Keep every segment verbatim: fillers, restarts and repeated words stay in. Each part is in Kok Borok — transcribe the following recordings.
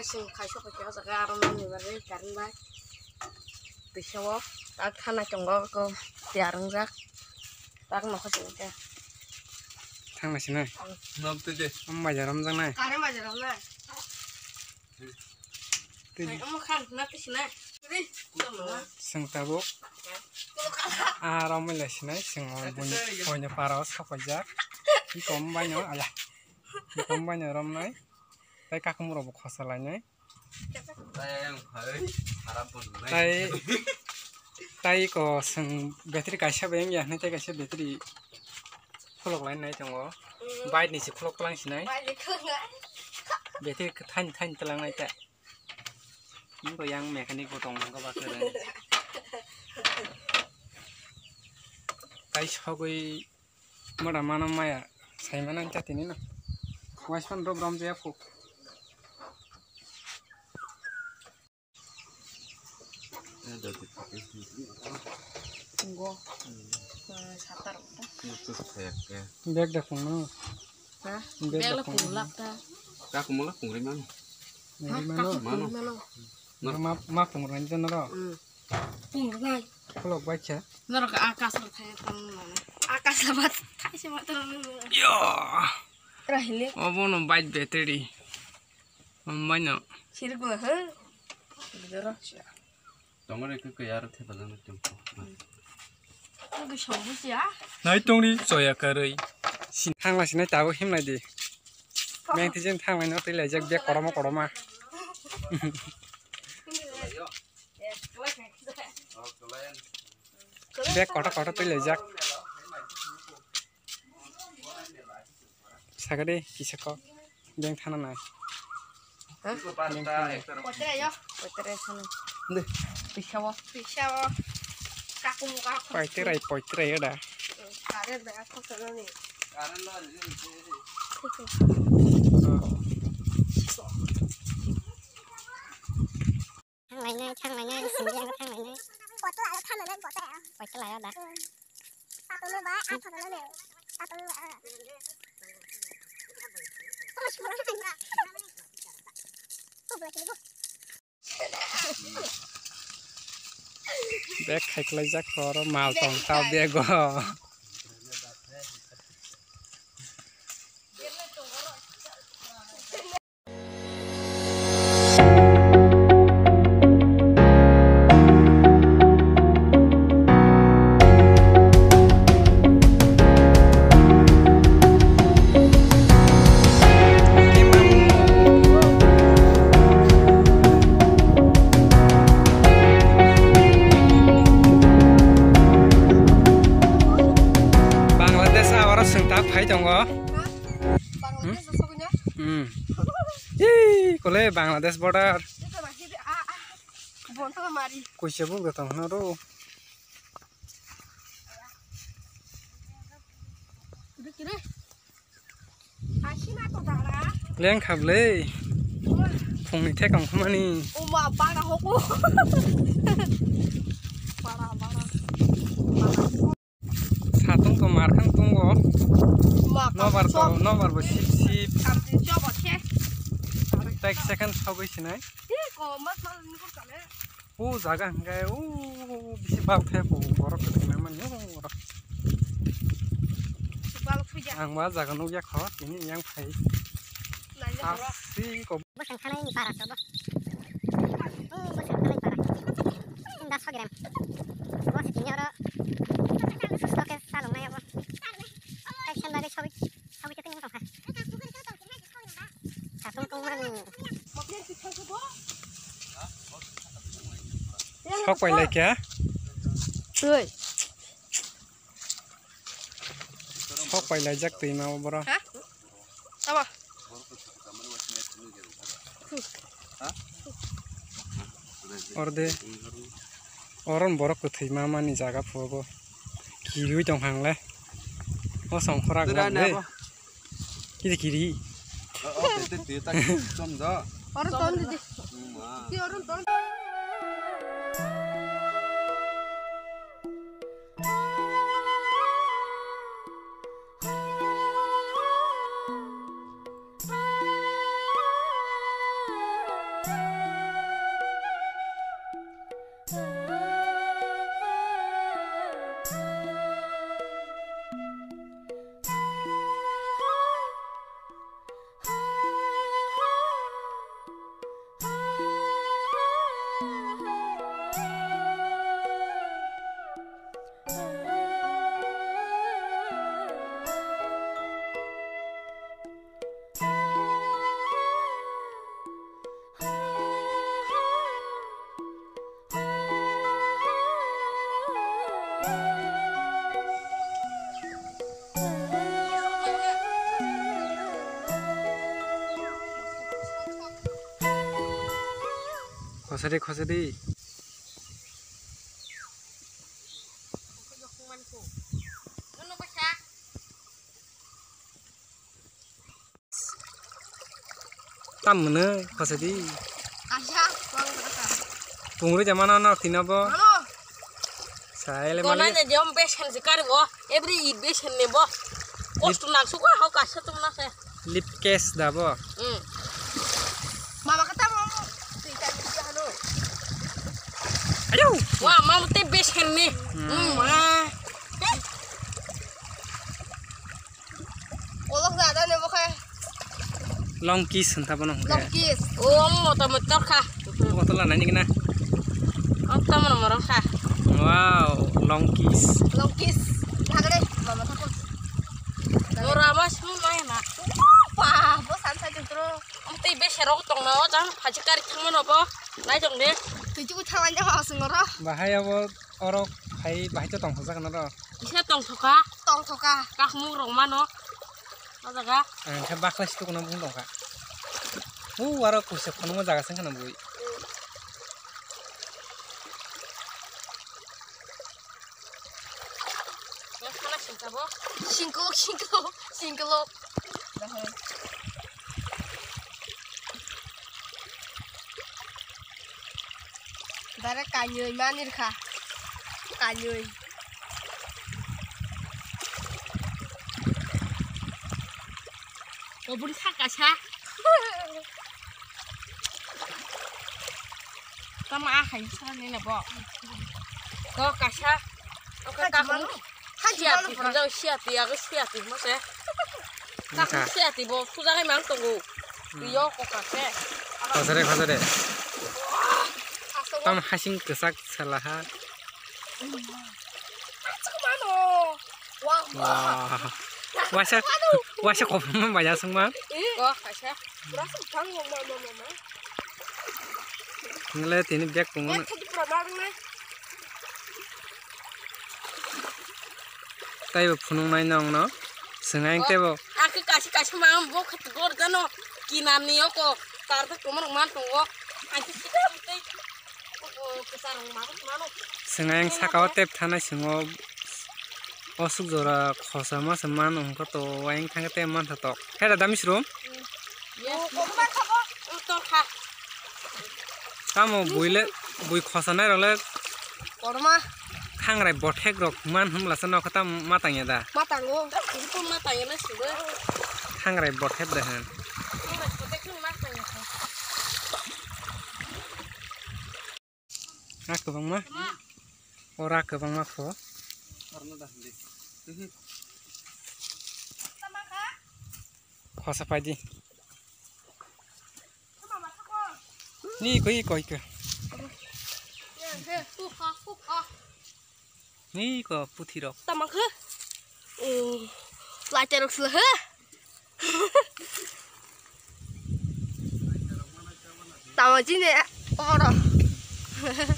Sing khai sok khe o jaga aro nang ni bagwi current bai. Twi sabo tak thana tongo ko tiyar wngjak. Tak nokha sing khe. Thang nai sinai. Nok twi de. Am bai jaram jang nai. Current bai jaram nai. Twi. Ai, omo khan na twi sinai. Ri, tamo na. Sing tabuk. Aro mai lai sinai, sing o buni, oino para o sapaijak. Ikom bai no, ala. Ikom bai no rom nai. Tai kakum rok bo khosa lai nai. Tai, tai ko sing battery kaisa bai wngya, nai tai kaisa battery khulok lai nai tongo. Mm. Bike ni se khulok tlang sinai. Bike ni khulok nai. Battery thain thain tlang nai ta. Nung ko yang mechanic bo tong nang ko ba kwrwng. Tai sogwi mora mano maya sai mano wngkha tini no. Waisman rw brom jaya phu. Tongo. Eh, satar. Bag da phungno. Ha? Bag da phung lap ta. Kakumala phungri mano. Phungri mano. Mano. Mano. Ma, ma phungri mano. Hmm. Phungri nai. Khulok bai kha. Norok akas ro thai tam mano. Akas labat thai se ma tam mano. Yo. Rahile. Obo no bike battery. Omo no. Sirik bo, ha? Bidoro. Tongmani khe kaya aro thepa jani tongkho. Nai tongri choya karwi. Sin thangla sinai tabuk himlai di. Meng tijin thanglai no twi laijak bag kotorma kotorma. Bag kotor kotor twi laijak. Sagade kisa kok. Beng thana nai. Ha? Beng thana nai. Poitrai yo. Poitrai thana. Nde. Pisa wo. Pisa wo. Kaku muka. Poitrai, poitrai yo da. Kare da aku sana ni. Kare lo ni. Thanglainai, thanglainai, sindi ang thanglainai. Bottle ayo, thanglainai, bottle ayo. Bottle ayo da. Hmm. Bottle ba, ah, bottle ne. Bottle ba, ah. Bag khaiklaijak kho oro mal tong ta bag o. Bangladesh a oro chwng ta phai tongo. Bangladesh o sogwi na? Hmm. Ih, kole Bangladesh border. Ito ba, hidi, a, a. Bonto mari. Kuisa buk da tong hwnwi ro. Kiri, kiri. Asina to dara. Leng kha bwle. Phungni thekong khumani. Uma bara hoko. Bara, bara. Bara. Satung to mar khang tungo. Nobar to, nobar bo sip sip. Kamti chobo khe. Tai second sogwi sinai. Ih, ko mat mal ni kor kale. O jaga hingke o bisi bal khe bo borok kwthwima mani o borok. Bal khuja. Ang ma jaga nukya kho tini yang phai. Asi ko. Bwswng thanai ni para to bo. O bwswng thanai para. Da sogiram. Bo sitini oro. Susto ke salong nai abo. Tai sen bagwi sobi. Sobi te tini tongkha. Satung tongmani. Sok pai lai kha. Twi. Sok pai lai jak twi ma boro. Ha? Abo. Orde. Oron borok kwthwi ma mani jaga phugo. Kiriwi tong hang le. O songkhora glak le. Kiri kiri. Oro ton di. Ki oro ton. Khosadi, khosadi. Tam mwnwi khosadi. Asa, bang berapa? Pungri jamana no tino bo. Halo. Saile mali. Konane jom besen jikari bo. Every eat besen ne bo. Kosto nak suka hau kasa tum na se. Lip case da bo. Hmm. Mama kata mama. Tita tita halo. Ayo. Wah, mama te besen ne. Hmm. Hmm, ma. Kolok dada ne bo khe. Long kiss hwn ta bono hwn khe. Long kiss. O, omo moto motor kha. Motor la nai nigna. Okta mono morok kha. Wow, long kiss. Long kiss. Thagre, mama thakon. Mora ma sum nai na. Pa, bo san sa jutro. Amtei bese rok tong na o jang phaji kari thang mano bo. Nai jong de. Tuju thang anja ha sung ro. Bahai abo orok hai bahai to tong thajak na ro. Isa tong thoka. Tong thoka. Kak mung rok mano. O jaga. Ang khe bakla si tukuna bung tongkha. U aro kuisa khonuma jaga sengkhana bui. Singko, singko, singko. Dare kanyoi manir kha. Kanyoi. Oboni sa kasa. Tama a hai sa ni na bo. Ko kasa. Oke kamu. Siati, pura siati, aku siati mo se. Kamu siati bo sujagai mang tunggu. Iyo ko kase. Khosade, khosade. Tam hasing kesak salaha. Wah. Waisa, waisa kopma maya sungma. Ko kasa. Rasa bang mama mama. Ngle tini bag pungo. Taibo phunuknai nongno. Swngai tebo. Akhe kaisa kaisa ma bo khat gor jano. Kinani oko. Tarta tomor man tongo. Akhe kita tei. Swngai ang saka o tep thanai swngo. O suk jora khosa ma se man wngkha to. Ayang thangkhe tei man tha tok. Hera damisro. Tamo buile, bui khosanai rok le korma. Thangrai bothek rok man hwnla se nokha tam ma tangya da. Ma tango. Ko ma tangya na sibo. Thangrai bothek da han. Thangrai bothek ma tangya. Ha kwbangma. Ora kwbangma pho. Khosa paidi. Ni koi koi ke. Ni ko puthi rok. Tama khe. O. Lai terok sila he. Tamo jine oro.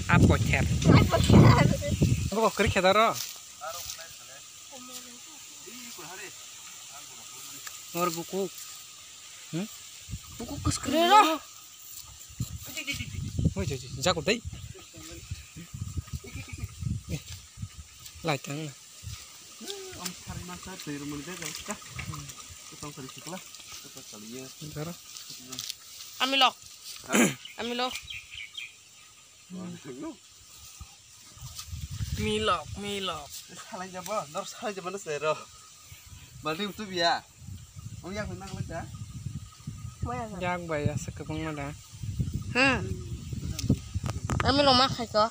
Apo ther. Apo ther. Bo kri khedaro. Mor bukuk. Hmm? Bukuk kus kri ro. Oi, oi, oi, jago dai. Lai tang na. Om sari masa twi rumuni de gal ka. Tong sari sikla. Kaliye. Daro. Amilok. Amilok. Milok, milok. Salai jabo, dor salai jabo na sero. Baldi utu biya. Om yak nak lek da. Yak bai asa kwbangma da. Hmm. Amilok ma khai ko.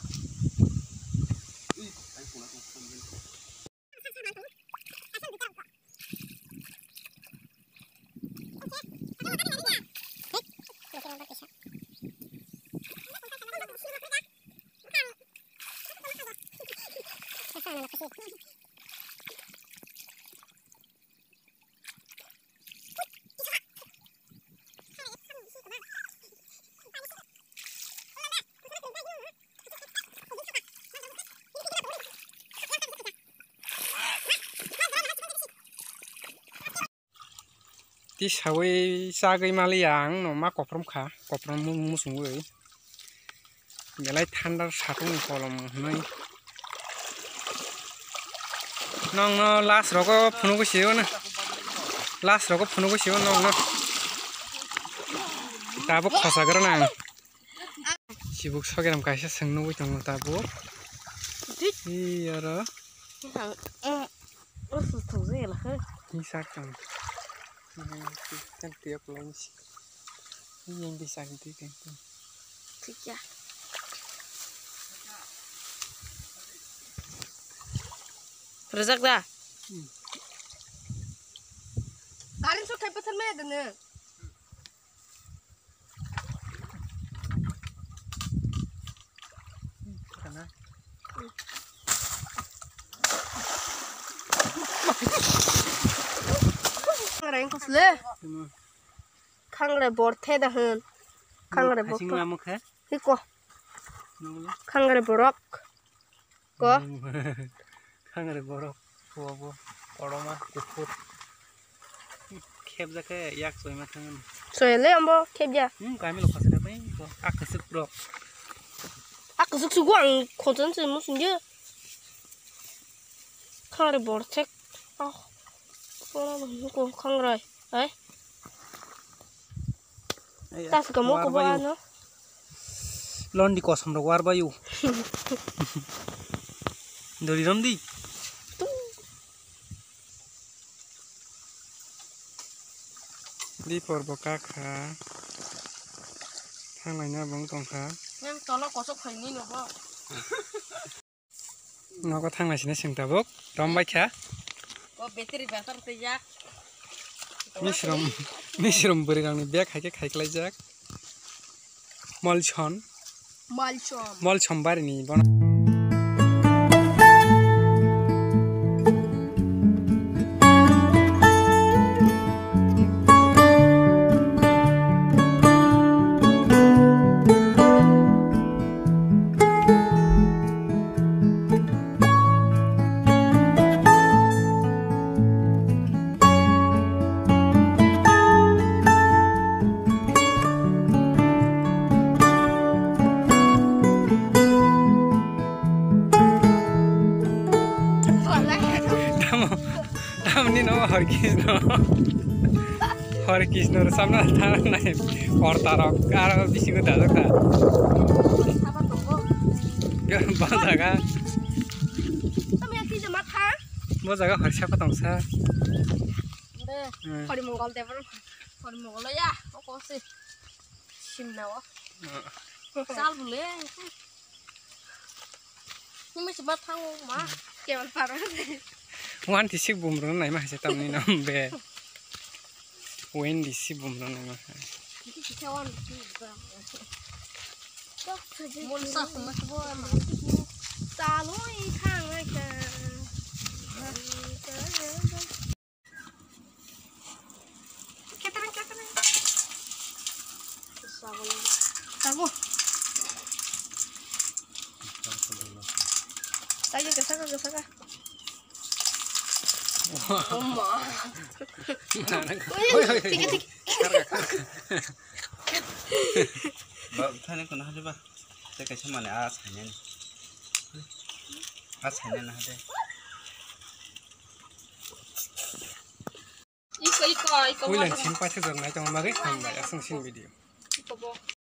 Ti sawi chagwi maliya ang no ma koprom kha, koprom mu-, musungwi. Belai thanda satung kolom hwnwi. Nokno last rogo phunugo sio na. Last rogo phunugo sio nokno. Tabuk khosa gra nang. Sibuk sogeram kaisa swng nugwi tongo tabuk. Ih, aro. Sak tong. Kan tiok lom si. Yang bisa gitu kan. Thik ya. Rejak da. Garin so khai pasan me dene. Khangrai wngkha sle. Khangrai borthe da hwn. Khangrai borthe. Hiko. Khangrai borok. Ko. Khangrai borok. Bo bo. Koroma kuphur. Khebjak khe yak soima thangani. Soyale ambo khebya. Hmm, kami lo khasa khe bai ko. Ak kwswk bro. Ak kwswk sugo ang khoton se musungje. Khangrai borthek. Ah. Khangrai. Ai. Tas kamo ko ba ano. Londi kosom rok war bayu. Dori rom di. Di por bo kakha. Thanglai na bong tongkha. Yang tolo kosok khaini no bo. Nogo thanglai sini sing tabuk. Rom bai kha. O battery battery te yak. Misrom, misrom bwrwi rangni bag hai khe khai klai jak. Molson. Molson. Molson barini bono. Tamo, tamni no Hare Krishna. Hare Krishna ro samna thana nai. Orta rok aro bisi go dajak ta. Ba jaga. Bo jaga harsa pa tongsa. Ore, hmm. Hori Mongol de bro. Hori Mongol ya, o ko se. Simna o. Hmm. Sal bule. Nung mesi ba thango ma. Kebal paro. Wan ti sik bumrung nai ma se tamni nam be. Wen di si bumrung nai ma. Mon sa ma bo ma. Salo i thang ai ka. Ketereng, ketereng. Sago. Sago, sago, sago. Oma. Oi, oi, oi. Tiki, tiki. Ba, thani kono hali ba. Te kaisa mane a sainani. A sainani hade. Iko, iko, iko. Puila sing paithak jor nai tongma bagwi hambai aswng sini video. Iko bo.